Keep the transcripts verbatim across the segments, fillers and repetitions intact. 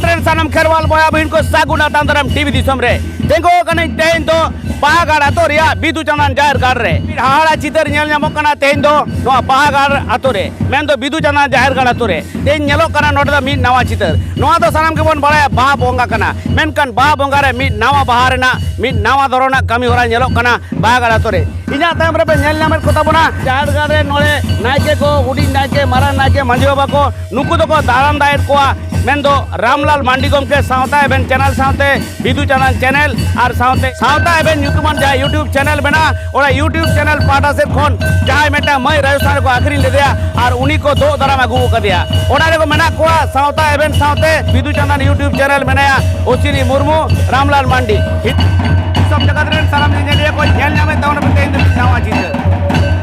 ᱨᱮᱱ ᱥᱟᱱᱟᱢ ᱠᱷᱮᱨᱣᱟᱞ ᱵᱚᱭᱦᱟ ᱵᱩᱦᱤᱱ ᱠᱚ ᱥᱟᱹᱜᱩᱱ ᱟᱛᱟᱝ ᱫᱟᱨᱟᱢ ᱴᱤᱵᱷᱤ ᱫᱤᱥᱚᱢ ᱨᱮ᱾ ᱛᱤᱸᱜᱩ ᱟᱠᱟᱱᱟᱹᱧ ᱛᱮᱦᱮᱧ ᱫᱚ ᱵᱟᱦᱟᱜᱟᱲ ᱟᱛᱳ ᱨᱮᱭᱟᱜ ᱵᱤᱫᱩ ᱪᱟᱸᱫᱟᱱ ᱡᱟᱦᱮᱨ ᱜᱟᱲ ᱨᱮ᱾ ᱢᱤᱫ ᱦᱟᱦᱟᱲᱟ ᱪᱤᱛᱟᱹᱨ ᱧᱮᱞ ᱧᱟᱢᱚᱜ ᱠᱟᱱᱟ ᱛᱮᱦᱮᱧ ᱫᱚ ᱱᱚᱣᱟ ᱵᱟᱦᱟᱜᱟᱲ ᱟᱛᱳ ᱨᱮ, ᱢᱮᱱᱫᱚ ᱵᱤᱫᱩ ᱪᱟᱸᱫᱟᱱ ᱡᱟᱦᱮᱨ ᱜᱟᱲ ᱟᱛᱳ ᱨᱮ᱾ ᱛᱮᱦᱮᱧ ᱧᱮᱞᱚᱜ ᱠᱟᱱᱟ ᱱᱚᱰᱮ ᱫᱚ ᱢᱤᱫ ᱱᱟᱣᱟ ᱪᱤᱛᱟᱹᱨ᱾ ᱱᱚᱣᱟ ᱫᱚ ᱥᱟᱱᱟᱢ ᱜᱮᱵᱚᱱ ᱵᱟᱲᱟᱭᱟ ᱵᱟᱦᱟ ᱵᱚᱸᱜᱟ ᱠᱟᱱᱟ, ᱢᱮᱱᱠᱷᱟᱱ ᱵᱟᱦᱟ ᱵᱚᱸᱜᱟ ᱨᱮ ᱢᱤᱫ ᱱᱟᱣᱟ ᱵᱟᱦᱟ ᱨᱮᱱᱟᱜ ᱢᱤᱫ ᱱᱟᱣᱟ ᱫᱷᱚᱨᱚᱱᱟᱜ ᱠᱟᱹᱢᱤ ᱦᱚᱨᱟ ᱧᱮᱞᱚᱜ ᱠᱟᱱᱟ ᱵᱟᱦᱟᱜᱟᱲ ᱟᱛᱳ ᱨᱮ᱾ ᱤᱧᱟᱹᱜ ᱛᱟᱭᱚᱢ ᱨᱮᱯᱮ ᱧᱮᱞ ᱧᱟᱢᱮᱫ ᱠᱚ ᱛᱟᱵᱚᱱᱟ ᱡᱟᱦᱮᱨ ᱜᱟᱲ ᱨᱮ ᱱᱚᱰᱮ ᱱᱟᱭᱠᱮ ᱠᱚ, ᱦᱩᱰᱤᱧ ᱱᱟᱭᱠᱮ, ᱢᱟᱨᱟᱝ ᱱᱟᱭᱠᱮ, ᱢᱟᱹᱡᱷᱤ ᱵᱟᱵᱟ ᱠᱚ, ᱱᱩᱠᱩ ᱫᱚᱠᱚ ᱫᱟᱨᱟᱢ ᱫᱟᱭᱮᱫ ᱠᱚᱣᱟ, ᱢᱮᱱᱫᱚ ᱨᱟᱢᱞᱟᱞ ᱢᱟᱱᱰᱤ ᱜᱚᱢᱠᱮ ᱥᱟᱶᱛᱟ ᱮᱵᱷᱮᱱ ᱪᱮᱱᱮᱞ ᱥᱟᱶᱛᱮ ᱵᱤᱫᱩ ᱪᱟᱸᱫᱟᱱ ᱪᱮᱱᱮᱞ ᱟᱨ ᱥᱟᱶᱛᱮ ᱥᱟᱶᱛᱟ ᱮᱵᱷᱮᱱ ᱧᱩᱛᱩᱢᱟᱱ ᱡᱟᱦᱟᱸ YouTube ᱪᱮᱱᱮᱞ ᱢᱮᱱᱟᱜᱼᱟ, ᱚᱱᱟ YouTube ᱪᱮᱱᱮᱞ ᱯᱟᱦᱴᱟ ᱥᱮᱫ ᱠᱷᱚᱱ ᱡᱟᱦᱟᱸᱭ ᱢᱤᱫᱴᱟᱝ ᱢᱟᱹᱭ ᱨᱟᱡᱚᱥᱛᱷᱟᱱ ᱨᱮᱠᱚ ᱟᱹᱠᱷᱨᱤᱧ ᱞᱮᱫᱮᱭᱟ ᱟᱨ ᱩᱱᱤ ᱠᱚ ᱫᱚᱜ ᱫᱟᱨᱟᱢ ᱟᱹᱜᱩ ᱟᱠᱟᱫᱮᱭᱟ᱾ ᱚᱱᱟ ᱨᱮᱠᱚ ᱢᱮᱱᱟᱜ ᱠᱚᱣᱟ ᱥᱟᱶᱛᱟ ᱮᱵᱷᱮᱱ ᱥᱟᱶᱛᱮ ᱵᱤᱫᱩ ᱪᱟᱸᱫᱟᱱ YouTube ᱪᱮᱱᱮᱞ ᱢᱮᱱᱟᱭᱟ, ᱚᱥᱤᱱᱤ ᱢᱩᱨᱢᱩ, ᱨᱟᱢᱞᱟᱞ ᱢᱟᱱᱰᱤ᱾ ᱫᱤᱥᱚᱢ ᱡᱟᱠᱟᱛ ᱨᱮᱱ ᱥᱟᱱᱟᱢ ᱧᱮᱧᱮᱞᱤᱭᱟᱹ ᱠᱚ ᱧᱮᱞ ᱧᱟᱢᱮᱫ ᱛᱟᱵᱚᱱᱟ ᱯᱮ ᱛᱮᱦᱮᱧ ᱫᱚ ᱢᱤᱫ ᱱᱟᱣᱟ ᱪᱤᱛᱟᱹᱨ᱾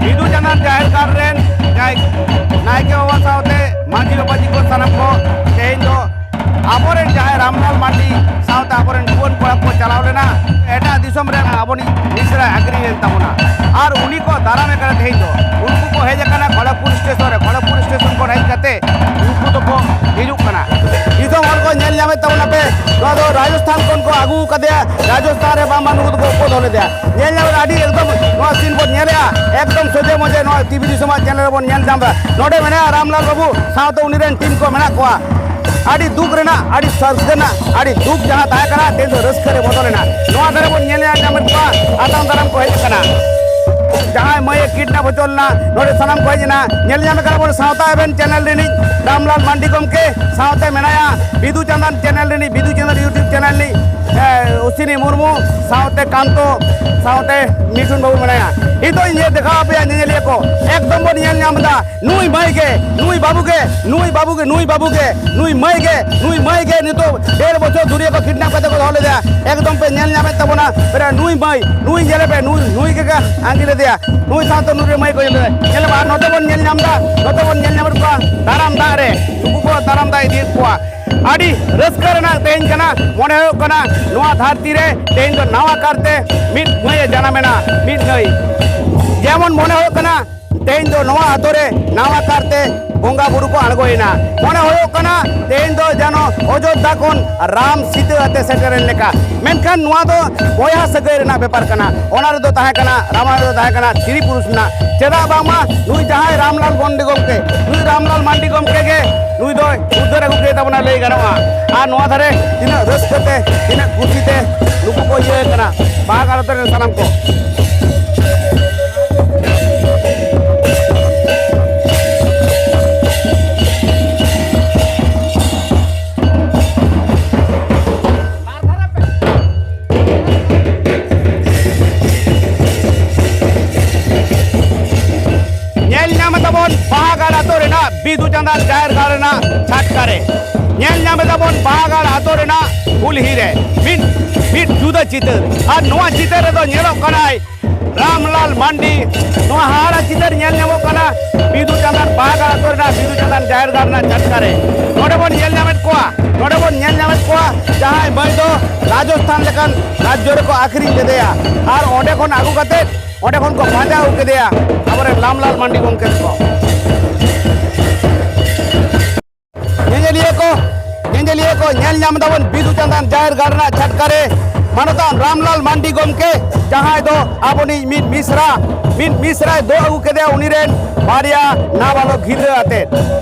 ᱵᱤᱫᱩ ᱪᱟᱸᱫᱟᱱ ᱡᱟᱦᱮᱨ ᱜᱟᱲ ᱨᱮᱱ ᱡᱟᱦᱟᱸᱭ ᱱᱟᱭᱠᱮ ᱵᱟᱵᱟ ᱥᱟᱶᱛᱮ ᱢᱟᱹᱡᱷᱤ ᱵᱟᱵᱟ ᱡᱤ ᱠᱚ ᱥᱟᱱᱟᱢ ᱠᱚ ᱛᱮᱦᱮᱧ ᱫᱚ ᱟᱵᱚᱨᱮᱱ ᱡᱟᱦᱟᱸᱭ ᱨᱟᱢᱞᱟᱞ ᱢᱟᱱᱰᱤ ᱥᱟᱶᱛᱮ ᱟᱵᱚᱨᱮᱱ ᱡᱩᱣᱟᱹᱱ ᱠᱚᱲᱟ ᱠᱚ ᱪᱟᱞᱟᱣ ᱞᱮᱱᱟ ᱮᱴᱟᱜ ᱫᱤᱥᱚᱢ ᱨᱮ, ᱟᱵᱚᱱᱤᱡ ᱢᱤᱥᱨᱟ ᱟᱹᱠᱷᱨᱤᱧ ᱞᱮᱱ ᱛᱟᱵᱚᱱᱟ᱾ ᱟᱨ ᱩᱱᱤ ᱠᱚ ᱫᱟᱨᱟᱢᱮ ᱠᱟᱱᱟ ᱛᱮᱦᱮᱧ ᱫᱚ᱾ ᱩᱱᱠᱩ ᱠᱚ ᱦᱮᱡ ᱟᱠᱟᱱᱟ ᱠᱷᱚᱲᱚᱜᱽᱯᱩᱨ ᱥᱴᱮᱥᱚᱱ ᱨᱮ᱾ ᱠᱷᱚᱲᱚᱜᱽᱯᱩᱨ ᱥᱴᱮᱥᱚᱱ ᱠᱷᱚᱱ ᱦᱮᱡ ᱠᱟᱛᱮ ᱩᱱᱠᱩ ᱫᱚᱠᱚ ᱦᱤᱡᱩᱜ ᱠᱟᱱᱟ᱾ ᱫᱤᱥᱚᱢ ᱦᱚᱲ ᱠᱚ ᱧᱮᱞ ᱧᱟᱢᱮᱫ ᱛᱟᱵᱚᱱᱟ ᱯᱮ, ᱱᱚᱣᱟ ᱫᱚ ᱨᱟᱡᱚᱥᱛᱷᱟᱱ ᱠᱷᱚᱱ ᱠᱚ ᱟᱹᱜᱩ ᱟᱠᱟᱫᱮᱭᱟ᱾ ᱨᱟᱡᱚᱥᱛᱷᱟᱱ ᱨᱮ ᱵᱟᱝᱢᱟ ᱱᱩᱠᱩ ᱫᱚᱠᱚ ᱩᱯᱚᱫ ᱞᱮᱫᱮᱭᱟ᱾ ᱧᱮᱞ ᱧᱟᱢ ᱮᱫᱟ, ᱟᱹᱰᱤ ᱮᱠᱫᱚᱢ ᱱᱚᱣᱟ ᱥᱤᱱ ᱵᱚᱱ ᱧᱮᱞᱮᱜᱼᱟ, ᱮᱠᱫᱚᱢ ᱥᱚᱡᱷᱮ ᱢᱚᱡᱷᱮ ᱱᱚᱣᱟ ᱴᱤᱵᱷᱤ ᱫᱤᱥᱚᱢᱟᱜ ᱪᱮᱱᱮᱞ ᱨᱮᱵᱚᱱ ᱧᱮᱞ ᱧᱟᱢ ᱮᱫᱟ᱾ ᱱᱚᱰᱮ ᱢᱮᱱᱟᱭᱟ ᱨᱟᱢᱞᱟᱞ ᱵᱟᱹᱵᱩ, ᱥᱟᱶᱛᱮ ᱩᱱᱤ ᱨᱮᱱ ᱴᱤᱢ ᱠᱚ ᱢᱮᱱᱟᱜ ᱠᱚᱣᱟ᱾ ᱟᱹᱰᱤ ᱫᱩᱠ ᱨᱮᱱᱟᱜ, ᱟᱹᱰᱤ ᱥᱟᱹᱨᱫᱷᱟᱹ ᱨᱮᱱᱟᱜ, ᱟᱹᱰᱤ ᱫᱩᱠ ᱡᱟᱦᱟᱸ ᱛᱟᱦᱮᱸ ᱠᱟᱱᱟ, ᱛᱮᱦᱮᱧ ᱫᱚ ᱨᱟᱹᱥᱠᱟᱹ ᱨᱮ ᱵᱚᱫᱚᱞ ᱮᱱᱟ᱾ ᱱᱚᱣᱟ ᱫᱷᱟᱨᱮ ᱵᱚᱱ ᱧᱮᱞ ᱧᱟᱢᱮᱫ ᱠᱚᱣᱟ, ᱟᱛᱟᱝ ᱫᱟᱨᱟᱢ ᱠᱚ ᱦᱮᱡ ᱟᱠᱟᱱᱟ᱾ ᱡᱟᱦᱟᱸᱭ ᱢᱟᱹᱭ ᱮ ᱠᱤᱰᱱᱟᱯ ᱦᱚᱪᱚ ᱞᱮᱱᱟ, ᱱᱚᱰᱮ ᱥᱟᱱᱟᱢ ᱠᱚ ᱦᱮᱡ ᱮᱱᱟ᱾ ᱧᱮᱞ ᱧᱟᱢᱮᱫ ᱠᱟᱱᱟ ᱵᱚᱱ ᱥᱟᱶᱛᱟ ᱮᱵᱷᱮᱱ ᱪᱮᱱᱮᱞ ᱨᱤᱱᱤᱡ ᱨᱟᱢᱞᱟᱞ ᱢᱟᱱᱰᱤ ᱜᱚᱢᱠᱮ, ᱥᱟᱶᱛᱮ ᱢᱮᱱᱟᱭᱟ ᱵᱤᱫᱩ ᱪᱟᱸᱫᱟᱱ ᱪᱮᱱᱮᱞ ᱨᱤᱱᱤᱡ, ᱵᱤᱫᱩ ᱪᱟᱸᱫᱟᱱ YouTube ᱪᱮᱱᱮᱞ ᱨᱤᱱᱤᱡ ᱮ, ᱚᱥᱤᱱᱤ ᱢᱩᱨᱢᱩ, ᱥᱟᱶᱛᱮ ᱠᱟᱱᱛᱚ, ᱥᱟᱶᱛᱮ ᱢᱤᱴᱷᱩᱱ ᱵᱟᱹᱵᱩ ᱢᱮᱱᱟᱭᱟ᱾ ᱱᱤᱛᱚᱜ ᱤᱧ ᱞᱟᱹᱭ ᱫᱮᱠᱷᱟᱣ ᱟᱯᱮᱭᱟ ᱧᱮᱧᱮᱞᱤᱭᱟᱹ ᱠᱚ, ᱮᱠᱫᱚᱢ ᱵᱚᱱ ᱧᱮᱞ ᱧᱟᱢ ᱮᱫᱟ, ᱱᱩᱭ ᱢᱟᱹᱭ ᱜᱮ, ᱱᱩᱭ ᱵᱟᱹᱵᱩ ᱜᱮ, ᱱᱩᱭ ᱵᱟᱹᱵᱩ ᱜᱮ, ᱱᱩᱭ ᱢᱟᱹᱭ ᱜᱮ, ᱱᱩᱭ ᱢᱟᱹᱭ ᱜᱮ ᱱᱤᱛᱚᱜ ᱰᱮᱲ ᱵᱚᱪᱷᱚᱨ ᱫᱷᱩᱨᱤᱭᱟᱹ ᱠᱚ ᱠᱤᱰᱱᱟᱯ ᱠᱟᱛᱮ ᱠᱚ ᱫᱚᱦᱚ ᱞᱮᱫᱮᱭᱟ᱾ ᱮᱠᱫᱚᱢ ᱯᱮ ᱧᱮᱞ ᱧᱟᱢᱮᱫ ᱛᱟᱵᱚᱱᱟ, ᱯᱮᱨᱟ ᱱᱩᱭ ᱢᱟᱹᱭ, ᱱᱩᱭ ᱧᱮᱞᱮ ᱯᱮ, ᱱᱩᱭ, ᱱᱩᱭ ᱜᱮ ᱟᱸᱜᱤᱨ ᱞᱮᱫᱮᱭᱟ, ᱱᱩᱭ ᱥᱟᱶᱛᱮ ᱱᱩᱭ ᱢᱟᱹᱭ ᱠᱚ ᱧᱮᱞ ᱞᱮᱫᱮᱭᱟ᱾ ᱧᱮᱞ ᱢᱮ, ᱟᱨ ᱱᱚᱛᱮ ᱵᱚᱱ ᱧᱮᱞ ᱧᱟᱢ ᱮᱫᱟ, ᱱᱚᱛᱮ ᱵᱚᱱ ᱧᱮᱞ ᱧᱟᱢᱮᱫ ᱠᱚᱣᱟ ᱫᱟᱨᱟᱢ ᱫᱟᱜ ᱨᱮ, ᱱᱩᱠᱩ ᱠᱚ ᱫᱟᱨᱟᱢ ᱫᱟᱜ ᱤᱫᱤᱭᱮᱫ ᱠᱚᱣᱟ᱾ ᱟᱹᱰᱤ ᱨᱟᱹᱥᱠᱟᱹ ᱨᱮᱱᱟᱜ ᱛᱮᱦᱮᱧ ᱠᱟᱱᱟ᱾ ᱢᱚᱱᱮ ᱦᱩᱭᱩᱜ ᱠᱟᱱᱟ ᱱᱚᱣᱟ ᱫᱷᱟᱹᱨᱛᱤ ᱨᱮ ᱛᱮᱦᱮᱧ ᱫᱚ ᱱᱟᱣᱟ ᱠᱟᱨᱛᱮ ᱢᱤᱫ ᱢᱟᱹᱭ ᱮ ᱡᱟᱱᱟᱢ ᱮᱱᱟ, ᱢᱤᱫ ᱢᱟᱹᱭ᱾ ᱡᱮᱢᱚᱱ ᱢᱚᱱᱮ ᱦᱩᱭᱩᱜ ᱠᱟᱱᱟ ᱛᱮᱦᱮᱧ ᱫᱚ ᱱᱚᱣᱟ ᱟᱛᱳ ᱨᱮ ᱱᱟᱣᱟ ᱠᱟᱨᱛᱮ ᱵᱚᱸᱜᱟ ᱵᱩᱨᱩ ᱠᱚ ᱟᱬᱜᱚᱭᱮᱱᱟ᱾ ᱢᱚᱱᱮ ᱦᱩᱭᱩᱜ ᱠᱟᱱᱟ ᱛᱮᱦᱮᱧ ᱫᱚ ᱡᱮᱱᱚ ᱚᱡᱳᱫᱽᱫᱷᱟ ᱠᱷᱚᱱ ᱨᱟᱢ ᱥᱤᱛᱟᱹ ᱟᱛᱮ ᱥᱮᱴᱮᱨᱮᱱ ᱞᱮᱠᱟ᱾ ᱢᱮᱱᱠᱷᱟᱱ ᱱᱚᱣᱟ ᱫᱚ ᱵᱚᱭᱦᱟ ᱥᱟᱹᱜᱟᱹᱭ ᱨᱮᱱᱟᱜ ᱵᱮᱯᱟᱨ ᱠᱟᱱᱟ᱾ ᱚᱱᱟ ᱨᱮᱫᱚ ᱛᱟᱦᱮᱸ ᱠᱟᱱᱟ, ᱨᱟᱢᱟᱭᱚᱱ ᱨᱮᱫᱚ ᱛᱟᱦᱮᱸ ᱠᱟᱱᱟ ᱛᱨᱤ ᱯᱩᱨᱩᱥ ᱨᱮᱱᱟᱜ᱾ ᱪᱮᱫᱟᱜ ᱵᱟᱝᱢᱟ ᱱᱩᱭ ᱡᱟᱦᱟᱸᱭ ᱨᱟᱢᱞᱟᱞ ᱢᱟᱱᱰᱤ ᱜᱚᱢᱠᱮ, ᱱᱩᱭ ᱨᱟᱢᱞᱟᱞ ᱢᱟᱱᱰᱤ ᱜᱚᱢᱠᱮ ᱜᱮ ᱱᱩᱭ ᱫᱚᱭ ᱩᱫᱽᱫᱷᱟᱹᱨ ᱟᱹᱜᱩ ᱠᱮᱫ ᱛᱟᱵᱚᱱᱟ ᱞᱟᱹᱭ ᱜᱟᱱᱚᱜᱼᱟ᱾ ᱟᱨ ᱱᱚᱣᱟ ᱫᱷᱟᱨᱮ ᱛᱤᱱᱟᱹᱜ ᱨᱟᱹᱥᱠᱟᱹ ᱛᱮ, ᱛᱤᱱᱟᱹᱜ ᱠᱩᱥᱤ ᱛᱮ ᱱᱩᱠᱩ ᱠᱚ ᱤᱭᱟᱹ ᱠᱟᱱᱟ, ᱵᱟᱦᱟ ᱜᱟᱲ ᱟᱛᱳ ᱨᱮᱱ ᱥᱟᱱᱟᱢ ᱠᱚ᱾ ᱧᱮᱞ ᱧᱟᱢ ᱮᱫᱟᱵᱚᱱ ᱵᱟᱦᱟᱜᱟᱲ ᱟᱛᱳ ᱨᱮᱱᱟᱜ ᱵᱤᱫᱩ ᱪᱟᱸᱫᱟᱱ ᱡᱟᱦᱮᱨ ᱜᱟᱲ ᱨᱮᱱᱟᱜ ᱪᱷᱟᱴᱠᱟ ᱨᱮ᱾ ᱧᱮᱞ ᱧᱟᱢ ᱮᱫᱟᱵᱚᱱ ᱵᱟᱦᱟᱜᱟᱲ ᱟᱛᱳ ᱨᱮᱱᱟᱜ ᱠᱩᱞᱦᱤ ᱨᱮ ᱢᱤᱫ, ᱢᱤᱫ ᱡᱩᱫᱟᱹ ᱪᱤᱛᱟᱹᱨ᱾ ᱟᱨ ᱱᱚᱣᱟ ᱪᱤᱛᱟᱹᱨ ᱨᱮᱫᱚ ᱧᱮᱞᱚᱜ ᱠᱟᱱᱟᱭ ᱨᱟᱢᱞᱟᱞ ᱢᱟᱱᱰᱤ᱾ ᱱᱚᱣᱟ ᱦᱟᱦᱟᱲᱟ ᱪᱤᱛᱟᱹᱨ ᱧᱮᱞ ᱧᱟᱢᱚᱜ ᱠᱟᱱᱟ ᱵᱤᱫᱩ ᱪᱟᱸᱫᱟᱱ ᱵᱟᱦᱟᱜᱟᱲ ᱟᱛᱳ ᱨᱮᱱᱟᱜ ᱵᱤᱫᱩ ᱪᱟᱸᱫᱟᱱ ᱡᱟᱦᱮᱨ ᱜᱟᱲ ᱨᱮᱱᱟᱜ ᱪᱷᱟᱴᱠᱟ ᱨᱮ᱾ ᱱᱚᱰᱮ ᱵᱚᱱ ᱧᱮᱞ ᱧᱟᱢᱮᱫ ᱠᱚᱣᱟ, ᱱᱚᱰᱮ ᱵᱚᱱ ᱧᱮᱞ ᱧᱟᱢᱮᱫ ᱠᱚᱣᱟ ᱡᱟᱦᱟᱸᱭ ᱢᱟᱹᱭ ᱫᱚ ᱨᱟᱡᱚᱥᱛᱷᱟᱱ ᱞᱮᱠᱟᱱ ᱨᱟᱡᱽᱡᱚ ᱨᱮᱠᱚ ᱟᱹᱠᱷᱨᱤᱧ ᱞᱮᱫᱮᱭᱟ᱾ ᱟᱨ ᱚᱸᱰᱮ ᱠᱷᱚᱱ ᱟᱹᱜᱩ ᱠᱟᱛᱮᱫ ᱚᱸᱰᱮ ᱠᱷᱚᱱ ᱠᱚ ᱯᱟᱸᱡᱟ ᱟᱹᱜᱩ ᱠᱮᱫᱮᱭᱟ ᱟᱵᱚᱨᱮᱱ ᱨᱟᱢᱞᱟᱞ ᱢᱟᱱᱰᱤ ᱜᱚᱢᱠᱮ ᱛᱟᱠᱚ᱾ ᱧᱮᱧᱮᱞᱤᱭᱟᱹ ᱠᱚ, ᱧᱮᱧᱮᱞᱤᱭᱟᱹ ᱠᱚ, ᱧᱮᱞ ᱧᱟᱢ ᱫᱟᱵᱚᱱ ᱵᱤᱫᱩ ᱪᱟᱸᱫᱟᱱ ᱡᱟᱦᱮᱨ ᱜᱟᱲ ᱨᱮᱱᱟᱜ ᱪᱷᱟᱴᱠᱟ ᱨᱮ ᱢᱟᱱᱚᱛᱟᱱ ᱨᱟᱢᱞᱟᱞ ᱢᱟᱱᱰᱤ ᱜᱚᱢᱠᱮ, ᱡᱟᱦᱟᱸᱭ ᱫᱚ ᱟᱵᱚᱱᱤᱡ ᱢᱤᱫ ᱢᱤᱥᱨᱟ, ᱢᱤᱫ ᱢᱤᱥᱨᱟᱭ ᱫᱚᱦᱚ ᱟᱹᱜᱩ ᱠᱮᱫᱮᱭᱟ ᱩᱱᱤ ᱨᱮᱱ ᱵᱟᱨᱭᱟ ᱱᱟᱵᱟᱞᱚᱠ ᱜᱤᱫᱽᱨᱟᱹ ᱟᱛᱮᱫ᱾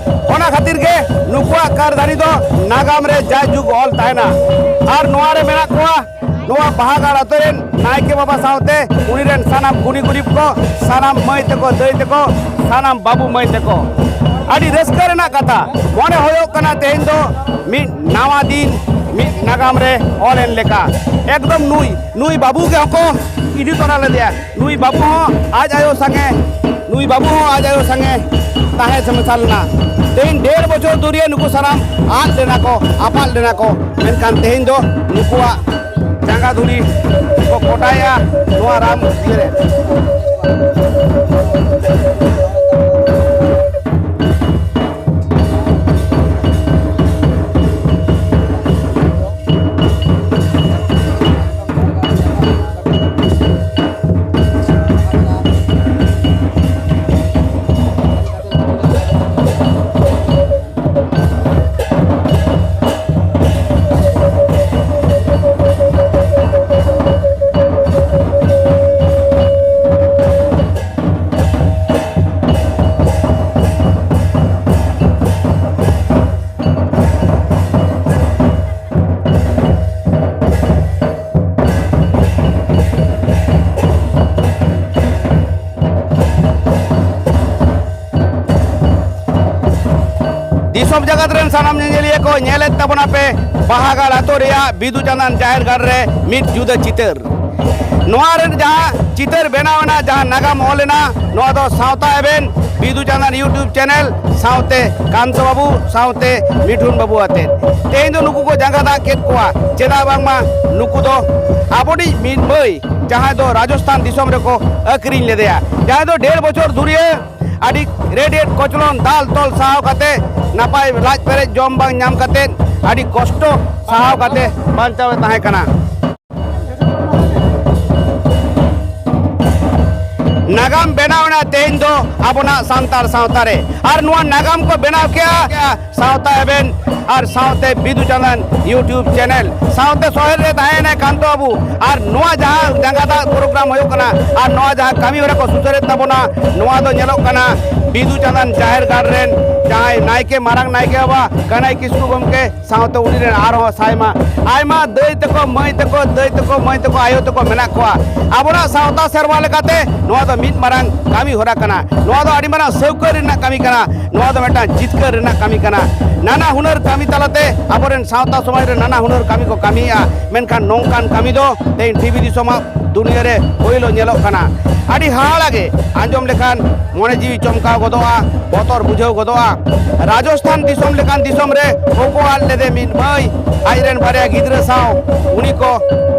ᱚᱱᱟ ᱠᱷᱟᱹᱛᱤᱨ ᱜᱮ ᱱᱩᱠᱩᱣᱟᱜ ᱠᱟᱨᱫᱷᱟᱹᱱᱤ ᱫᱚ ᱱᱟᱜᱟᱢ ᱨᱮ ᱡᱟᱭᱡᱩᱜᱽ ᱚᱞ ᱛᱟᱦᱮᱱᱟ᱾ ᱟᱨ ᱱᱚᱣᱟ ᱨᱮ ᱢᱮᱱᱟᱜ ᱠᱚᱣᱟ ᱱᱚᱣᱟ ᱵᱟᱦᱟᱜᱟᱲ ᱟᱛᱳ ᱨᱮᱱ ᱱᱟᱭᱠᱮ ᱵᱟᱵᱟ ᱥᱟᱶᱛᱮ ᱩᱱᱤ ᱨᱮᱱ ᱥᱟᱱᱟᱢ ᱜᱩᱱᱤ ᱜᱩᱨᱤᱵ ᱠᱚ, ᱥᱟᱱᱟᱢ ᱢᱟᱹᱭ ᱛᱟᱠᱚ, ᱫᱟᱹᱭ ᱛᱟᱠᱚ, ᱥᱟᱱᱟᱢ ᱵᱟᱹᱵᱩ ᱢᱟᱹᱭ ᱛᱟᱠᱚ᱾ ᱟᱹᱰᱤ ᱨᱟᱹᱥᱠᱟᱹ ᱨᱮᱱᱟᱜ ᱠᱟᱛᱷᱟ, ᱢᱚᱱᱮ ᱦᱩᱭᱩᱜ ᱠᱟᱱᱟ ᱛᱮᱦᱮᱧ ᱫᱚ ᱢᱤᱫ ᱱᱟᱣᱟ ᱫᱤᱱ, ᱢᱤᱫ ᱱᱟᱜᱟᱢ ᱨᱮ ᱚᱞ ᱮᱱ ᱞᱮᱠᱟ᱾ ᱮᱠᱫᱚᱢ ᱱᱩᱭ, ᱱᱩᱭ ᱵᱟᱹᱵᱩ ᱜᱮ ᱦᱚᱸᱠᱚ ᱤᱫᱤ ᱛᱚᱨᱟ ᱞᱮᱫᱮᱭᱟ᱾ ᱱᱩᱭ ᱵᱟᱹᱵᱩ ᱦᱚᱸ ᱟᱡ ᱟᱭᱳ ᱥᱟᱝᱮ, ᱱᱩᱭ ᱵᱟᱹᱵᱩ ᱦᱚᱸ ᱟᱡ ᱟᱭᱳ ᱥᱟᱝᱮ ᱛᱟᱦᱮᱸ ᱥᱮ ᱢᱮᱥᱟ ᱞᱮᱱᱟ᱾ ᱛᱮᱦᱮᱧ ᱰᱮᱲ ᱵᱚᱪᱷᱚᱨ ᱫᱷᱩᱨᱤᱭᱟᱹ ᱱᱩᱠᱩ ᱥᱟᱱᱟᱢ ᱟᱫ ᱞᱮᱱᱟ ᱠᱚ, ᱟᱯᱟᱫ ᱞᱮᱱᱟ ᱠᱚ, ᱢᱮᱱᱠᱷᱟᱱ ᱛᱮᱦᱮᱧ ᱫᱚ ᱱᱩᱠᱩᱣᱟᱜ ᱡᱟᱸᱜᱟ ᱫᱷᱩᱲᱤ ᱠᱚ ᱠᱚᱴᱟᱭᱟ ᱱᱚᱣᱟ ᱨᱟᱢ ᱤᱭᱟᱹ ᱨᱮ᱾ ᱫᱤᱥᱚᱢ ᱡᱟᱠᱟᱛ ᱨᱮᱱ ᱥᱟᱱᱟᱢ ᱧᱮᱧᱮᱞᱤᱭᱟᱹ ᱠᱚ, ᱧᱮᱞᱮᱫ ᱛᱟᱵᱚᱱᱟ ᱯᱮ ᱵᱟᱦᱟᱜᱟᱲ ᱟᱛᱳ ᱨᱮᱭᱟᱜ ᱵᱤᱫᱩ ᱪᱟᱸᱫᱟᱱ ᱡᱟᱦᱮᱨ ᱜᱟᱲ ᱨᱮ ᱢᱤᱫ ᱡᱩᱫᱟᱹ ᱪᱤᱛᱟᱹᱨ᱾ ᱱᱚᱣᱟ ᱨᱮ ᱡᱟᱦᱟᱸ ᱪᱤᱛᱟᱹᱨ ᱵᱮᱱᱟᱣ ᱮᱱᱟ, ᱡᱟᱦᱟᱸ ᱱᱟᱜᱟᱢ ᱚᱞ ᱮᱱᱟ, ᱱᱚᱣᱟ ᱫᱚ ᱥᱟᱶᱛᱟ ᱮᱵᱷᱮᱱ ᱵᱤᱫᱩ ᱪᱟᱸᱫᱟᱱ YouTube ᱪᱮᱱᱮᱞ ᱥᱟᱶᱛᱮ ᱠᱟᱱᱛᱚ ᱵᱟᱹᱵᱩ ᱥᱟᱶᱛᱮ ᱢᱤᱴᱷᱩᱱ ᱵᱟᱹᱵᱩ ᱟᱛᱮ᱾ ᱛᱮᱦᱮᱧ ᱫᱚ ᱱᱩᱠᱩ ᱠᱚ ᱡᱟᱸᱜᱟ ᱫᱟᱜ ᱠᱮᱫ ᱠᱚᱣᱟ᱾ ᱪᱮᱫᱟᱜ ᱵᱟᱝᱢᱟ ᱱᱩᱠᱩ ᱫᱚ ᱟᱵᱚᱨᱤᱡ ᱢᱤᱫ ᱢᱟᱹᱭ, ᱡᱟᱦᱟᱸᱭ ᱫᱚ ᱨᱟᱡᱚᱥᱛᱷᱟᱱ ᱫᱤᱥᱚᱢ ᱨᱮᱠᱚ ᱟᱹᱠᱷᱨᱤᱧ ᱞᱮᱫᱮᱭᱟ, ᱡᱟᱦᱟᱸᱭ ᱫᱚ ᱰᱮᱲ ᱵᱚᱪᱷᱚᱨ ᱫᱷᱩᱨᱤᱭᱟᱹ ᱟᱹᱰᱤ ᱨᱮᱰ ᱮᱰ ᱠᱚᱪᱞᱚᱱ ᱫᱟᱞ ᱛᱚᱞ ᱥᱟᱦᱟᱣ ᱠᱟᱛᱮ, ᱱᱟᱯᱟᱭ ᱞᱟᱡ ᱯᱮᱨᱮᱡ ᱡᱚᱢ ᱵᱟᱝ ᱧᱟᱢ ᱠᱟᱛᱮ, ᱟᱹᱰᱤ ᱠᱚᱥᱴᱚ ᱥᱟᱦᱟᱣ ᱠᱟᱛᱮ ᱵᱟᱧᱪᱟᱣ ᱮ ᱛᱟᱦᱮᱸ ᱠᱟᱱᱟ᱾ ᱱᱟᱜᱟᱢ ᱵᱮᱱᱟᱣ ᱮᱱᱟ ᱛᱮᱦᱮᱧ ᱫᱚ ᱟᱵᱚᱱᱟᱜ ᱥᱟᱱᱛᱟᱲ ᱥᱟᱶᱛᱟ ᱨᱮ, ᱟᱨ ᱱᱚᱣᱟ ᱱᱟᱜᱟᱢ ᱠᱚ ᱵᱮᱱᱟᱣ ᱠᱮᱜᱼᱟ ᱥᱟᱶᱛᱟ ᱮᱵᱷᱮᱱ ᱟᱨ ᱥᱟᱶᱛᱮ ᱵᱤᱫᱩ ᱪᱟᱸᱫᱟᱱ YouTube ᱪᱮᱱᱮᱞ ᱥᱟᱶᱛᱮ᱾ ᱥᱚᱦᱮᱨ ᱨᱮ ᱛᱟᱦᱮᱸᱭᱮᱱᱟᱭ ᱠᱟᱱᱛᱚ ᱵᱟᱹᱵᱩ, ᱟᱨ ᱱᱚᱣᱟ ᱡᱟᱦᱟᱸ ᱡᱟᱸᱜᱟ ᱫᱟᱜ ᱯᱨᱳᱜᱨᱟᱢ ᱦᱩᱭᱩᱜ ᱠᱟᱱᱟ ᱟᱨ ᱱᱚᱣᱟ ᱡᱟᱦᱟᱸ ᱠᱟᱹᱢᱤ ᱦᱚᱨᱟ ᱠᱚ ᱥᱩᱥᱟᱹᱨᱮᱫ ᱛᱟᱵᱚᱱᱟ, ᱱᱚᱣᱟ ᱫᱚ ᱧᱮᱞᱚᱜ ᱠᱟᱱᱟ ᱵᱤᱫᱩ ᱪᱟᱸᱫᱟᱱ ᱡᱟᱦᱮᱨ ᱜᱟᱲ ᱨᱮᱱ ᱡᱟᱦᱟᱸᱭ ᱱᱟᱭᱠᱮ, ᱢᱟᱨᱟᱝ ᱱᱟᱭᱠᱮ ᱵᱟᱵᱟ ᱠᱟᱹᱱᱟᱹᱭ ᱠᱤᱥᱠᱩ ᱜᱚᱢᱠᱮ ᱥᱟᱶᱛᱮ ᱩᱱᱤ ᱨᱮᱱ ᱟᱨᱦᱚᱸ ᱥᱟᱭᱢᱟ ᱟᱭᱢᱟ ᱫᱟᱹᱭ ᱛᱟᱠᱚ, ᱢᱟᱹᱭ ᱛᱟᱠᱚ, ᱫᱟᱹᱭ ᱛᱟᱠᱚ, ᱢᱟᱹᱭ ᱛᱟᱠᱚ, ᱟᱭᱳ ᱛᱟᱠᱚ ᱢᱮᱱᱟᱜ ᱠᱚᱣᱟ᱾ ᱟᱵᱚᱱᱟᱜ ᱥᱟᱶᱛᱟ ᱥᱮᱨᱣᱟ ᱞᱮᱠᱟᱛᱮ ᱱᱚᱣᱟ ᱫᱚ ᱢᱤᱫ ᱢᱟᱨᱟᱝ ᱠᱟᱹᱢᱤ ᱦᱚᱨᱟ ᱠᱟᱱᱟ᱾ ᱱᱚᱣᱟ ᱫᱚ ᱟᱹᱰᱤ ᱢᱟᱨᱟᱝ ᱥᱟᱹᱣᱠᱟᱹ ᱨᱮᱱᱟᱜ ᱠᱟᱹᱢᱤ ᱠᱟᱱᱟ᱾ ᱱᱚᱣᱟ ᱫᱚ ᱢᱤᱫᱴᱟᱝ ᱡᱤᱛᱠᱟᱹᱨ ᱨᱮᱱᱟᱜ ᱠᱟᱹᱢᱤ ᱠᱟᱱᱟ᱾ ᱱᱟᱱᱟ ᱦᱩᱱᱟᱹᱨ ᱠᱟᱹᱢᱤ ᱛᱟᱞᱟᱛᱮ ᱟᱵᱚᱨᱮᱱ ᱥᱟᱶᱛᱟ ᱥᱚᱢᱟᱡᱽ ᱨᱮ ᱱᱟᱱᱟ ᱦᱩᱱᱟᱹᱨ ᱠᱟᱹᱢᱤ ᱠᱚ ᱠᱟᱹᱢᱤᱭᱮᱫᱼᱟ, ᱢᱮᱱᱠᱷᱟᱱ ᱱᱚᱝᱠᱟᱱ ᱠᱟᱹᱢᱤ ᱫᱚ ᱛᱮᱦᱮᱧ ᱴᱤᱵᱷᱤ ᱫᱤᱥᱚᱢᱟᱜ ᱫᱩᱱᱤᱭᱟᱹ ᱨᱮ ᱯᱳᱭᱞᱳ ᱧᱮᱞᱚᱜ ᱠᱟᱱᱟ᱾ ᱟᱹᱰᱤ ᱦᱟᱦᱟᱲᱟ ᱜᱮ ᱟᱸᱡᱚᱢ ᱞᱮᱠᱷᱟᱱ ᱢᱚᱱᱮ ᱡᱤᱣᱤ ᱪᱚᱢᱠᱟᱣ ᱜᱚᱫᱚᱜᱼᱟ, ᱵᱚᱛᱚᱨ ᱵᱩᱡᱷᱟᱹᱣ ᱜᱚᱫᱚᱜᱼᱟ᱾ ᱨᱟᱡᱚᱥᱛᱷᱟᱱ ᱫᱤᱥᱚᱢ ᱞᱮᱠᱟᱱ ᱫᱤᱥᱚᱢ ᱨᱮ ᱦᱚᱯᱚ ᱟᱫ ᱞᱮᱫᱮ ᱢᱤᱫ ᱢᱟᱹᱭ, ᱟᱡᱨᱮᱱ ᱵᱟᱨᱭᱟ ᱜᱤᱫᱽᱨᱟᱹ ᱥᱟᱶ ᱩᱱᱤ ᱠᱚ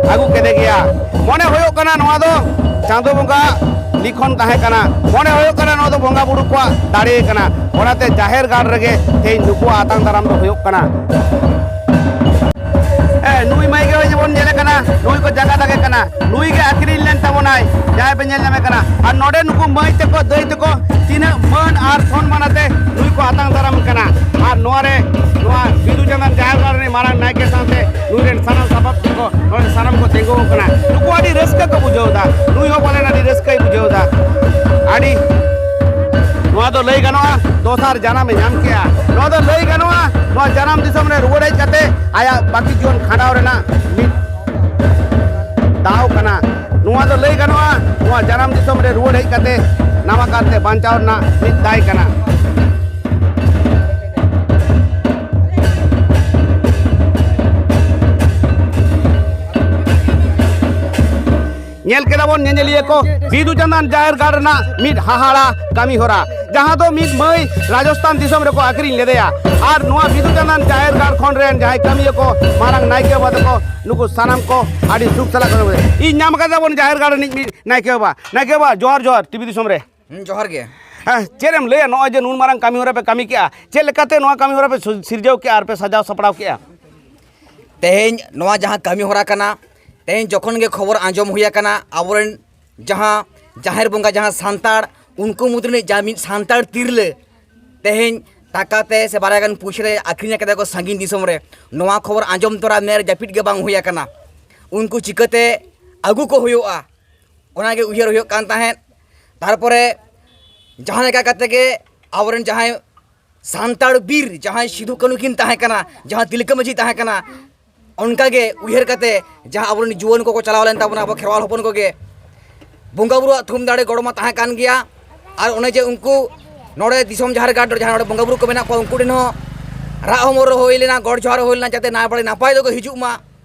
ᱟᱹᱜᱩ ᱠᱮᱫᱮ ᱜᱮᱭᱟ᱾ ᱢᱚᱱᱮ ᱦᱩᱭᱩᱜ ᱠᱟᱱᱟ ᱱᱚᱣᱟ ᱫᱚ ᱪᱟᱸᱫᱳ ᱵᱚᱸᱜᱟ ᱞᱤᱠᱷᱚᱱ ᱛᱟᱦᱮᱸ ᱠᱟᱱᱟ᱾ ᱢᱚᱱᱮ ᱦᱩᱭᱩᱜ ᱠᱟᱱᱟ ᱱᱚᱣᱟ ᱫᱚ ᱵᱚᱸᱜᱟ ᱵᱩᱨᱩ ᱠᱚᱣᱟᱜ ᱫᱟᱲᱮ ᱠᱟᱱᱟ᱾ ᱚᱱᱟᱛᱮ ᱡᱟᱦᱮᱨ ᱜᱟᱲ ᱨᱮᱜᱮ ᱛᱮᱦᱮᱧ ᱱᱩᱠᱩᱣᱟᱜ ᱟᱛᱟᱝ ᱫᱟᱨᱟᱢ ᱫᱚ ᱦᱩᱭᱩᱜ ᱠᱟᱱᱟ᱾ ᱦᱮᱸ, ᱱᱩᱭ ᱢᱟᱹᱭ ᱜᱮ ᱱᱚᱜᱼᱚᱭ ᱡᱮᱵᱚᱱ ᱧᱮᱞᱮ ᱠᱟᱱᱟ, ᱱᱩᱭ ᱠᱚ ᱡᱟᱸᱜᱟ ᱫᱟᱜᱮ ᱠᱟᱱᱟ, ᱱᱩᱭ ᱜᱮ ᱟᱹᱠᱷᱨᱤᱧ ᱞᱮᱱ ᱛᱟᱵᱚᱱᱟᱭ, ᱡᱟᱦᱟᱸᱭ ᱯᱮ ᱧᱮᱞ ᱧᱟᱢᱮ ᱠᱟᱱᱟ᱾ ᱟᱨ ᱱᱚᱰᱮ ᱱᱩᱠᱩ ᱢᱟᱹᱭ ᱛᱟᱠᱚ, ᱫᱟᱹᱭ ᱛᱟᱠᱚ ᱛᱤᱱᱟᱹᱜ ᱢᱟᱹᱱ ᱟᱨ ᱥᱚᱱᱢᱟᱱ ᱟᱛᱮ ᱱᱩᱭ ᱠᱚ ᱟᱛᱟᱝ ᱫᱟᱨᱟᱢ ᱠᱟᱱᱟ᱾ ᱟᱨ ᱱᱚᱣᱟ ᱨᱮ, ᱱᱚᱣᱟ ᱵᱤᱫᱩ ᱪᱟᱸᱫᱟᱱ ᱡᱟᱦᱮᱨ ᱜᱟᱲ ᱨᱤᱱᱤᱡ ᱢᱟᱨᱟᱝ ᱱᱟᱭᱠᱮ ᱥᱟᱶᱛᱮ ᱱᱩᱭ ᱨᱮᱱ ᱥᱟᱱᱟᱢ ᱥᱟᱯᱟᱵ ᱠᱚ ᱱᱚᱰᱮ ᱥᱟᱱᱟᱢ ᱠᱚ ᱛᱤᱸᱜᱩ ᱟᱠᱟᱱᱟ᱾ ᱱᱩᱠᱩ ᱟᱹᱰᱤ ᱨᱟᱹᱥᱠᱟᱹ ᱠᱚ ᱵᱩᱡᱷᱟᱹᱣ ᱮᱫᱟ, ᱱᱩᱭ ᱦᱚᱸ ᱯᱟᱞᱮᱱ ᱟᱹᱰᱤ ᱨᱟᱹᱥᱠᱟᱹᱭ ᱵᱩᱡᱷᱟᱹᱣ ᱮᱫᱟ᱾ ᱟᱹᱰᱤ, ᱱᱚᱣᱟ ᱫᱚ ᱞᱟᱹᱭ ᱜᱟᱱᱚᱜᱼᱟ ᱫᱚᱥᱟᱨ ᱡᱟᱱᱟᱢ ᱮ ᱧᱟᱢ ᱠᱮᱜᱼᱟ᱾ ᱱᱚᱣᱟ ᱫᱚ ᱞᱟᱹᱭ ᱜᱟᱱᱚᱜᱼᱟ ᱱᱚᱣᱟ ᱡᱟᱱᱟᱢ ᱫᱤᱥᱚᱢ ᱨᱮ ᱨᱩᱣᱟᱹᱲ ᱦᱮᱡ ᱠᱟᱛᱮ ᱟᱭᱟᱜ ᱵᱟᱹᱠᱤ ᱡᱤᱭᱚᱱ ᱠᱷᱟᱸᱰᱟᱣ ᱨᱮᱱᱟᱜ ᱢᱤᱫ ᱫᱟᱣ ᱠᱟᱱᱟ᱾ ᱱᱚᱣᱟ ᱫᱚ ᱞᱟᱹᱭ ᱜᱟᱱᱚᱜᱼᱟ ᱱᱚᱣᱟ ᱡᱟᱱᱟᱢ ᱫᱤᱥᱚᱢ ᱨᱮ ᱨᱩᱣᱟᱹᱲ ᱦᱮᱡ ᱠᱟᱛᱮ ᱱᱟᱣᱟ ᱠᱟᱨᱛᱮ ᱵᱟᱧᱪᱟᱣ ᱨᱮᱱᱟᱜ ᱢᱤᱫ ᱫᱟᱭ ᱠᱟᱱᱟ᱾ ᱧᱮᱞ ᱠᱮᱫᱟ ᱵᱚᱱ ᱧᱮᱧᱮᱞᱤᱭᱟᱹ ᱠᱚ, ᱵᱤᱫᱩ ᱪᱟᱸᱫᱟᱱ ᱡᱟᱦᱮᱨ ᱜᱟᱲ ᱨᱮᱱᱟᱜ ᱢᱤᱫ ᱦᱟᱦᱟᱲᱟ ᱠᱟᱹᱢᱤ ᱦᱚᱨᱟ, ᱡᱟᱦᱟᱸ ᱫᱚ ᱢᱤᱫ ᱢᱟᱹᱭ ᱨᱟᱡᱚᱥᱛᱷᱟᱱ ᱫᱤᱥᱚᱢ ᱨᱮᱠᱚ ᱟᱹᱠᱷᱨᱤᱧ ᱞᱮᱫᱮᱭᱟ᱾ ᱟᱨ ᱱᱚᱣᱟ ᱵᱤᱫᱩ ᱪᱟᱸᱫᱟᱱ ᱡᱟᱦᱮᱨ ᱜᱟᱲ ᱠᱷᱚᱱ ᱨᱮᱱ ᱡᱟᱦᱟᱸᱭ ᱠᱟᱹᱢᱤᱭᱟᱹ ᱠᱚ, ᱢᱟᱨᱟᱝ ᱱᱟᱭᱠᱮ ᱵᱟᱵᱟ ᱛᱟᱠᱚ, ᱱᱩᱠᱩ ᱥᱟᱱᱟᱢ ᱠᱚ ᱟᱹᱰᱤ ᱥᱩᱠ ᱥᱟᱞᱟᱜ ᱠᱚ ᱤᱧ ᱧᱟᱢ ᱟᱠᱟᱫᱟ ᱵᱚᱱ ᱡᱟᱦᱮᱨ ᱜᱟᱲ ᱨᱤᱱᱤᱡ ᱢᱤᱫ ᱱᱟᱭᱠᱮ ᱵᱟᱵᱟ᱾ ᱱᱟᱭᱠᱮ ᱵᱟᱵᱟ, ᱡᱚᱦᱟᱨ ᱡᱚᱦᱟᱨ, ᱴᱤᱵᱷᱤ ᱫᱤᱥᱚᱢ ᱨᱮ᱾ ᱦᱩᱸ, ᱡᱚᱦᱟᱨ ᱜᱮ᱾ ᱦᱮᱸ, ᱪᱮᱫ ᱮᱢ ᱞᱟᱹᱭᱟ, ᱱᱚᱜᱼᱚᱭ ᱡᱮ ᱱᱩᱱ ᱢᱟᱨᱟᱝ ᱠᱟᱹᱢᱤ ᱦᱚᱨᱟ ᱯᱮ ᱠᱟᱹᱢᱤ ᱠᱮᱜᱼᱟ, ᱪᱮᱫ ᱞᱮᱠᱟᱛᱮ ᱱᱚᱣᱟ ᱠᱟᱹᱢᱤ ᱦᱚᱨᱟ ᱯᱮ ᱥᱤᱨᱡᱟᱹᱣ ᱠᱮᱜᱼᱟ ᱟᱨ ᱯᱮ ᱥᱟᱡᱟᱣ ᱥᱟᱯᱲᱟᱣ ᱠᱮᱜᱼᱟ? ᱛᱮᱦᱮᱧ ᱱᱚᱣᱟ ᱡᱟᱦᱟᱸ ᱠᱟᱹᱢᱤ ᱦᱚᱨᱟ ᱠᱟᱱᱟ, ᱛᱮᱦᱮᱧ ᱡᱚᱠᱷᱚᱱ ᱜᱮ ᱠᱷᱚᱵᱚᱨ ᱟᱸᱡᱚᱢ ᱦᱩᱭ ᱟᱠᱟᱱᱟ, ᱟᱵᱚᱨᱮᱱ ᱡᱟᱦᱟᱸ ᱡᱟᱦᱮᱨ ᱵᱚᱸᱜᱟ, ᱡᱟᱦᱟᱸ ᱥᱟᱱᱛᱟᱲ, ᱩᱱᱠᱩ ᱢᱩᱫᱽ ᱨᱤᱱᱤᱡ ᱡᱟᱦᱟᱸ ᱢᱤᱫ ᱥᱟᱱᱛᱟᱲ ᱛᱤᱨᱞᱟᱹ ᱛᱮᱦᱮᱧ ᱴᱟᱠᱟ ᱛᱮ ᱥᱮ ᱵᱟᱨᱭᱟ ᱜᱟᱱ ᱯᱩᱭᱥᱟᱹ ᱨᱮ ᱟᱹᱠᱷᱨᱤᱧ ᱟᱠᱟᱫᱟ ᱠᱚ ᱥᱟᱺᱜᱤᱧ ᱫᱤᱥᱚᱢ ᱨᱮ, ᱱᱚᱣᱟ ᱠᱷᱚᱵᱚᱨ ᱟᱸᱡᱚᱢ ᱛᱚᱨᱟ ᱢᱮᱫ ᱨᱮ ᱡᱟᱹᱯᱤᱫ ᱜᱮ ᱵᱟᱝ ᱦᱩᱭ ᱟᱠᱟᱱᱟ᱾ ᱩᱱᱠᱩ ᱪᱤᱠᱟᱹᱛᱮ ᱟᱹᱜᱩ ᱠᱚ ᱦᱩᱭᱩᱜᱼᱟ, ᱚᱱᱟᱜᱮ ᱩᱭᱦᱟᱹᱨ ᱦᱩᱭᱩᱜ ᱠᱟᱱ ᱛᱟᱦᱮᱸᱫ᱾ ᱛᱟᱨᱯᱚᱨᱮ ᱡᱟᱦᱟᱸ ᱞᱮᱠᱟ ᱠᱟᱛᱮ ᱜᱮ ᱟᱵᱚᱨᱮᱱ ᱡᱟᱦᱟᱸᱭ ᱥᱟᱱᱛᱟᱲ ᱵᱤᱨ, ᱡᱟᱦᱟᱸᱭ ᱥᱤᱫᱩ ᱠᱟᱹᱱᱩ ᱠᱤᱱ ᱛᱟᱦᱮᱸ ᱠᱟᱱᱟ, ᱡᱟᱦᱟᱸ ᱛᱤᱞᱠᱟᱹ ᱢᱟᱹᱡᱷᱤ ᱛᱟᱦᱮᱸ ᱠᱟᱱᱟ, ᱚᱱᱠᱟᱜᱮ ᱩᱭᱦᱟᱹᱨ ᱠᱟᱛᱮ ᱡᱟᱦᱟᱸ ᱟᱵᱚᱨᱮᱱ ᱡᱩᱣᱟᱹᱱ ᱠᱚᱠᱚ ᱪᱟᱞᱟᱣ ᱞᱮᱱ ᱛᱟᱵᱚᱱᱟ, ᱟᱵᱚ ᱠᱷᱮᱨᱣᱟᱞ ᱦᱚᱯᱚᱱ ᱠᱚᱜᱮ, ᱵᱚᱸᱜᱟ ᱵᱩᱨᱩᱣᱟᱜ ᱛᱷᱩᱢ ᱫᱟᱲᱮ ᱜᱚᱲᱚ ᱢᱟ ᱛᱟᱦᱮᱸ ᱠᱟᱱ ᱜᱮᱭᱟ᱾ ᱟᱨ ᱚᱱᱮ ᱡᱮ ᱩᱱᱠᱩ ᱱᱚᱰᱮ ᱫᱤᱥᱚᱢ ᱡᱟᱦᱮᱨ ᱜᱟᱲ ᱨᱮ ᱡᱟᱦᱟᱸ ᱱᱚᱰᱮ ᱵᱚᱸᱜᱟ ᱵᱩᱨᱩ ᱠᱚ ᱢᱮᱱᱟᱜ ᱠᱚᱣᱟ, ᱩᱱᱠᱩ ᱴᱷᱮᱱ ᱦᱚᱸ ᱨᱟᱜ ᱦᱚᱢᱚᱨ ᱦᱩᱭ ᱞᱮᱱᱟ, ᱜᱚᱰ ᱡᱚᱦᱟᱨ ᱦᱩᱭ ᱞᱮᱱᱟ, ᱡᱟᱛᱮ ᱱᱟᱭ ᱵᱟᱲᱮ ᱱᱟᱯᱟᱭ ᱛᱮᱠᱚ ᱦᱤᱡᱩᱜ ᱢᱟ᱾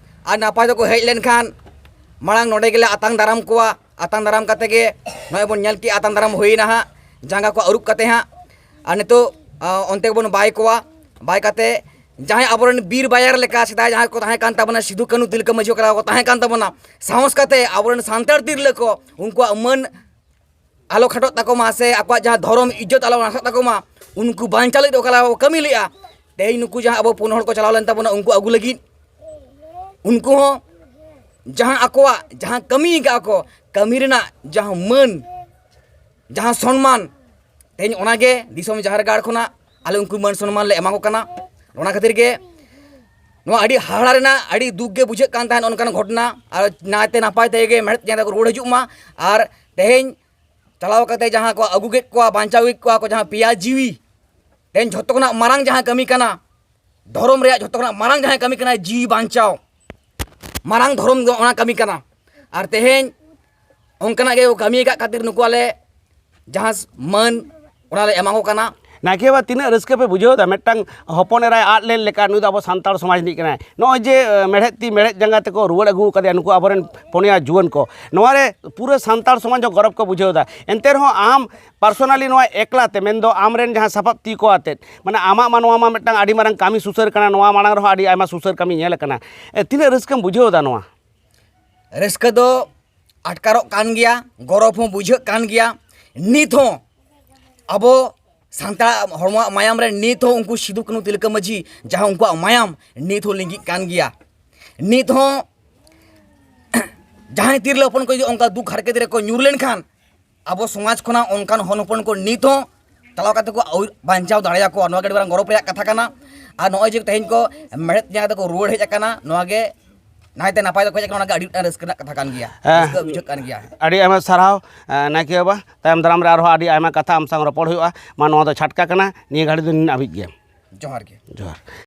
ᱟᱨ ᱱᱟᱯᱟᱭ ᱛᱮᱠᱚ ᱦᱮᱡ ᱞᱮᱱᱠᱷᱟᱱ ᱢᱟᱲᱟᱝ ᱱᱚᱰᱮ ᱜᱮᱞᱮ ᱟᱛᱟᱝ ᱫᱟᱨᱟᱢ ᱠᱚᱣᱟ᱾ ᱟᱛᱟᱝ ᱫᱟᱨᱟᱢ ᱠᱟᱛᱮ ᱜᱮ ᱱᱚᱜᱼᱚᱭ ᱵᱚᱱ ᱧᱮᱞ ᱠᱮᱜᱼᱟ, ᱟᱛᱟᱝ ᱫᱟᱨᱟᱢ ᱦᱩᱭᱮᱱᱟ ᱦᱟᱸᱜ, ᱡᱟᱸᱜᱟ ᱠᱚ ᱟᱹᱨᱩᱵ ᱠᱟᱛᱮ ᱦᱟᱸᱜ᱾ ᱟᱨ ᱱᱤᱛᱚᱜ, ᱟ, ᱚᱱᱛᱮ ᱜᱮᱵᱚᱱ ᱵᱟᱭ ᱠᱚᱣᱟ᱾ ᱵᱟᱭ ᱠᱟᱛᱮ ᱡᱟᱦᱟᱸᱭ ᱟᱵᱚᱨᱮᱱ ᱵᱤᱨ ᱵᱟᱭᱟᱨ ᱞᱮᱠᱟ ᱥᱮᱫᱟᱭ ᱡᱟᱦᱟᱸᱭ ᱠᱚ ᱛᱟᱦᱮᱸ ᱠᱟᱱ ᱛᱟᱵᱚᱱᱟ, ᱥᱤᱫᱩ ᱠᱟᱹᱱᱩ ᱛᱤᱞᱠᱟᱹ ᱢᱟᱹᱡᱷᱤ ᱚᱠᱟ ᱞᱮᱠᱟ ᱠᱚ ᱛᱟᱦᱮᱸ ᱠᱟᱱ ᱛᱟᱵᱚᱱᱟ, ᱥᱟᱦᱚᱥ ᱠᱟᱛᱮ ᱟᱵᱚᱨᱮᱱ ᱥᱟᱱᱛᱟᱲ ᱛᱤᱨᱞᱟᱹ ᱠᱚ ᱩᱱᱠᱩᱣᱟᱜ ᱢᱟᱹᱱ ᱟᱞᱚ ᱠᱷᱟᱴᱚᱜ ᱛᱟᱠᱚ ᱢᱟ ᱥᱮ ᱟᱠᱚᱣᱟᱜ ᱡᱟᱦᱟᱸ ᱫᱷᱚᱨᱚᱢ ᱤᱡᱽᱡᱚᱛ ᱟᱞᱚ ᱱᱟᱥᱟᱜ ᱛᱟᱠᱚ ᱢᱟ, ᱩᱱᱠᱩ ᱵᱟᱧᱪᱟᱣ ᱞᱟᱹᱜᱤᱫ ᱚᱠᱟ ᱞᱮᱠᱟ ᱠᱚ ᱠᱟᱹᱢᱤ ᱞᱮᱜᱼᱟ᱾ ᱛᱮᱦᱮᱧ ᱱᱩᱠᱩ ᱡᱟᱦᱟᱸ ᱟᱵᱚ ᱯᱩᱱ ᱦᱚᱲ ᱠᱚ ᱪᱟᱞᱟᱣ ᱞᱮᱱ ᱛᱟᱵᱚᱱᱟ ᱩᱱᱠᱩ ᱟᱹᱜᱩ ᱞᱟᱹᱜᱤᱫ, ᱩᱱᱠᱩ ᱦᱚᱸ ᱡᱟᱦᱟᱸ ᱟᱠᱚᱣᱟᱜ ᱡᱟᱦᱟᱸ ᱠᱟᱹᱢᱤ ᱠᱟᱜᱼᱟ ᱠᱚ, ᱠᱟᱹᱢᱤ ᱨᱮᱱᱟᱜ ᱡᱟᱦᱟᱸ ᱢᱟᱹᱱ, ᱡᱟᱦᱟᱸ ᱥᱚᱱᱢᱟᱱ, ᱛᱮᱦᱮᱧ ᱚᱱᱟᱜᱮ ᱫᱤᱥᱚᱢ ᱡᱟᱦᱮᱨ ᱜᱟᱲ ᱠᱷᱚᱱᱟᱜ ᱟᱞᱮ ᱩᱱᱠᱩ ᱢᱟᱹᱱ ᱥᱚᱱᱢᱟᱱ ᱞᱮ ᱮᱢᱟ ᱠᱚ ᱠᱟᱱᱟ᱾ ᱚᱱᱟ ᱠᱷᱟᱹᱛᱤᱨ ᱜᱮ ᱱᱚᱣᱟ ᱟᱹᱰᱤ ᱦᱟᱦᱟᱲᱟ ᱨᱮᱱᱟᱜ, ᱟᱹᱰᱤ ᱫᱩᱠ ᱜᱮ ᱵᱩᱡᱷᱟᱹᱜ ᱠᱟᱱ ᱛᱟᱦᱮᱸᱫ ᱚᱱᱠᱟᱱ ᱜᱷᱚᱴᱚᱱᱟ᱾ ᱟᱨ ᱱᱟᱭᱛᱮ ᱱᱟᱯᱟᱭ ᱛᱮᱜᱮ ᱢᱮᱲᱦᱮᱫ ᱡᱟᱸᱜᱟ ᱛᱮᱠᱚ ᱨᱩᱣᱟᱹᱲ ᱦᱤᱡᱩᱜ ᱢᱟ᱾ ᱟᱨ ᱛᱮᱦᱮᱧ ᱪᱟᱞᱟᱣ ᱠᱟᱛᱮ ᱡᱟᱦᱟᱸ ᱠᱚ ᱟᱹᱜᱩ ᱠᱮᱫ ᱠᱚᱣᱟ, ᱵᱟᱧᱪᱟᱣ ᱠᱮᱫ ᱠᱚᱣᱟ ᱠᱚ, ᱡᱟᱦᱟᱸ ᱯᱮᱭᱟ ᱡᱤᱣᱤ, ᱛᱮᱦᱮᱧ ᱡᱷᱚᱛᱚ ᱠᱷᱚᱱᱟᱜ ᱢᱟᱨᱟᱝ ᱡᱟᱦᱟᱸ ᱠᱟᱹᱢᱤ ᱠᱟᱱᱟ, ᱫᱷᱚᱨᱚᱢ ᱨᱮᱭᱟᱜ ᱡᱷᱚᱛᱚ ᱠᱷᱚᱱᱟᱜ ᱢᱟᱨᱟᱝ ᱡᱟᱦᱟᱸ ᱠᱟᱹᱢᱤ ᱠᱟᱱᱟ ᱡᱤᱣᱤ ᱵᱟᱧᱪᱟᱣ, ᱢᱟᱨᱟᱝ ᱫᱷᱚᱨᱚᱢ ᱫᱚ ᱚᱱᱟ ᱠᱟᱹᱢᱤ ᱠᱟᱱᱟ᱾ ᱟᱨ ᱛᱮᱦᱮᱧ ᱚᱱᱠᱟᱱᱟᱜ ᱜᱮ ᱠᱚ ᱠᱟᱹᱢᱤ ᱟᱠᱟᱫ ᱠᱷᱟᱹᱛᱤᱨ ᱱᱩᱠᱩ ᱟᱞᱮ ᱡᱟᱦᱟᱸ ᱢᱟᱹᱱ ᱚᱱᱟ ᱞᱮ ᱮᱢᱟ ᱠᱚ ᱠᱟᱱᱟ᱾ ᱱᱟᱭᱠᱮ ᱵᱟᱵᱟ, ᱛᱤᱱᱟᱹᱜ ᱨᱟᱹᱥᱠᱟᱹ ᱯᱮ ᱵᱩᱡᱷᱟᱹᱣ ᱮᱫᱟ? ᱢᱤᱫᱴᱟᱝ ᱦᱚᱯᱚᱱ ᱮᱨᱟᱭ ᱟᱫ ᱞᱮᱱ ᱞᱮᱠᱟ, ᱱᱩᱭ ᱫᱚ ᱟᱵᱚ ᱥᱟᱱᱛᱟᱲ ᱥᱚᱢᱟᱡᱽ ᱨᱤᱱᱤᱡ ᱠᱟᱱᱟᱭ᱾ ᱱᱚᱜᱼᱚᱭ ᱡᱮ ᱢᱮᱲᱦᱮᱫ ᱛᱤ ᱢᱮᱲᱦᱮᱫ ᱡᱟᱸᱜᱟ ᱛᱮᱠᱚ ᱨᱩᱣᱟᱹᱲ ᱟᱹᱜᱩ ᱟᱠᱟᱫᱮᱭᱟ ᱱᱩᱠᱩ ᱟᱵᱚᱨᱮᱱ ᱯᱩᱱᱭᱟ ᱡᱩᱣᱟᱹᱱ ᱠᱚ, ᱱᱚᱣᱟ ᱨᱮ ᱯᱩᱨᱟᱹ ᱥᱟᱱᱛᱟᱲ ᱥᱚᱢᱟᱡᱽ ᱦᱚᱸ ᱜᱚᱨᱚᱵᱽ ᱠᱚ ᱵᱩᱡᱷᱟᱹᱣ ᱮᱫᱟ᱾ ᱮᱱᱛᱮ ᱨᱮᱦᱚᱸ ᱟᱢ personally ᱱᱚᱣᱟ ᱮᱠᱞᱟ ᱛᱮ, ᱢᱮᱱᱫᱚ ᱟᱢᱨᱮᱱ ᱡᱟᱦᱟᱸ ᱥᱟᱯᱟᱵ ᱛᱤ ᱠᱚ ᱟᱛᱮᱫ, ᱢᱟᱱᱮ ᱟᱢᱟᱜ ᱢᱟ ᱱᱚᱣᱟ ᱢᱟ ᱢᱤᱫᱴᱟᱝ ᱟᱹᱰᱤ ᱢᱟᱨᱟᱝ ᱠᱟᱹᱢᱤ ᱥᱩᱥᱟᱹᱨ ᱠᱟᱱᱟ, ᱱᱚᱣᱟ ᱢᱟᱲᱟᱝ ᱨᱮᱦᱚᱸ ᱟᱹᱰᱤ ᱟᱭᱢᱟ ᱥᱩᱥᱟᱹᱨ ᱠᱟᱹᱢᱤ ᱧᱮᱞ ᱟᱠᱟᱱᱟ᱾ ᱮ, ᱛᱤᱱᱟᱹᱜ ᱨᱟᱹᱥᱠᱟᱹᱢ ᱵᱩᱡᱷᱟᱹᱣ ᱮᱫᱟ ᱱᱚᱣᱟ? ᱨᱟᱹᱥᱠᱟᱹ ᱫᱚ ᱟᱴᱠᱟᱨᱚᱜ ᱠᱟᱱ ᱜᱮᱭᱟ, ᱜᱚᱨᱚᱵᱽ ᱦᱚᱸ ᱵᱩᱡᱷᱟᱹᱜ ᱠᱟᱱ ᱜᱮᱭᱟ᱾ ᱱᱤᱛ ᱦᱚᱸ ᱟᱵᱚ ᱥᱟᱱᱛᱟᱲ ᱦᱚᱲᱢᱚᱣᱟᱜ ᱢᱟᱭᱟᱢ ᱨᱮ ᱱᱤᱛ ᱦᱚᱸ ᱩᱱᱠᱩ ᱥᱤᱫᱩ ᱠᱟᱹᱱᱦᱩ ᱛᱤᱞᱠᱟᱹ ᱢᱟᱹᱡᱷᱤ, ᱡᱟᱦᱟᱸ ᱩᱱᱠᱩᱣᱟᱜ ᱢᱟᱭᱟᱢ ᱱᱤᱛ ᱦᱚᱸ ᱞᱤᱸᱜᱤᱜ ᱠᱟᱱ ᱜᱮᱭᱟ᱾ ᱱᱤᱛ ᱦᱚᱸ ᱡᱟᱦᱟᱸᱭ ᱛᱤᱨᱞᱟᱹ ᱦᱚᱯᱚᱱ ᱠᱚ ᱡᱩᱫᱤ ᱚᱱᱠᱟ ᱫᱩᱠ ᱦᱟᱨᱠᱮᱛ ᱨᱮᱠᱚ ᱧᱩᱨ ᱞᱮᱱᱠᱷᱟᱱ, ᱟᱵᱚ ᱥᱚᱢᱟᱡᱽ ᱠᱷᱚᱱᱟᱜ ᱚᱱᱠᱟᱱ ᱦᱚᱱ ᱦᱚᱯᱚᱱ ᱠᱚ ᱱᱤᱛ ᱦᱚᱸ ᱪᱟᱞᱟᱣ ᱠᱟᱛᱮ ᱠᱚ ᱟᱹᱭᱩᱨ ᱵᱟᱧᱪᱟᱣ ᱫᱟᱲᱮᱭᱟᱠᱚᱣᱟ᱾ ᱱᱚᱣᱟ ᱜᱮ ᱟᱹᱰᱤ ᱢᱟᱨᱟᱝ ᱜᱚᱨᱚᱵᱽ ᱨᱮᱭᱟᱜ ᱠᱟᱛᱷᱟ ᱠᱟᱱᱟ᱾ ᱟᱨ ᱱᱚᱜᱼᱚᱭ ᱡᱮ ᱛᱮᱦᱮᱧ ᱠᱚ ᱢᱮᱲᱦᱮᱫ ᱡᱟᱸᱜᱟ ᱛᱮᱠᱚ ᱨᱩᱣᱟᱹᱲ ᱦᱮᱡ ᱟᱠᱟᱱᱟ, ᱱᱚᱣᱟ ᱜᱮ ᱱᱟᱭᱛᱮ ᱱᱟᱯᱟᱭ ᱛᱮᱠᱚ ᱦᱮᱡ ᱟᱠᱟᱱᱟ, ᱚᱱᱟ ᱜᱮ ᱟᱹᱰᱤ ᱢᱤᱫᱴᱟᱝ ᱨᱟᱹᱥᱠᱟᱹ ᱨᱮᱱᱟᱜ ᱠᱟᱛᱷᱟ ᱠᱟᱱ ᱜᱮᱭᱟ᱾ ᱦᱮᱸ᱾ ᱨᱟᱹᱥᱠᱟᱹ ᱵᱩᱡᱷᱟᱹᱜ ᱠᱟᱱ ᱜᱮᱭᱟ᱾ ᱟᱹᱰᱤ ᱟᱭᱢᱟ ᱥᱟᱨᱦᱟᱣ, ᱮ, ᱱᱟᱭᱠᱮ ᱵᱟᱵᱟ᱾ ᱛᱟᱭᱚᱢ ᱫᱟᱨᱟᱢ ᱨᱮ ᱟᱨᱦᱚᱸ ᱟᱹᱰᱤ ᱟᱭᱢᱟ ᱠᱟᱛᱷᱟ ᱟᱢ ᱥᱟᱶ ᱨᱚᱯᱚᱲ ᱦᱩᱭᱩᱜᱼᱟ᱾ ᱢᱟ, ᱱᱚᱣᱟ ᱫᱚ ᱪᱷᱟᱴᱠᱟ ᱠᱟᱱᱟ, ᱱᱤᱭᱟᱹ ᱜᱷᱟᱹᱲᱤ ᱫᱚ ᱱᱤᱱᱟᱹᱜ ᱦᱟᱹᱵᱤᱡ ᱜᱮ᱾ ᱡᱚᱦᱟᱨ ᱜᱮ᱾ ᱡᱚᱦᱟᱨ᱾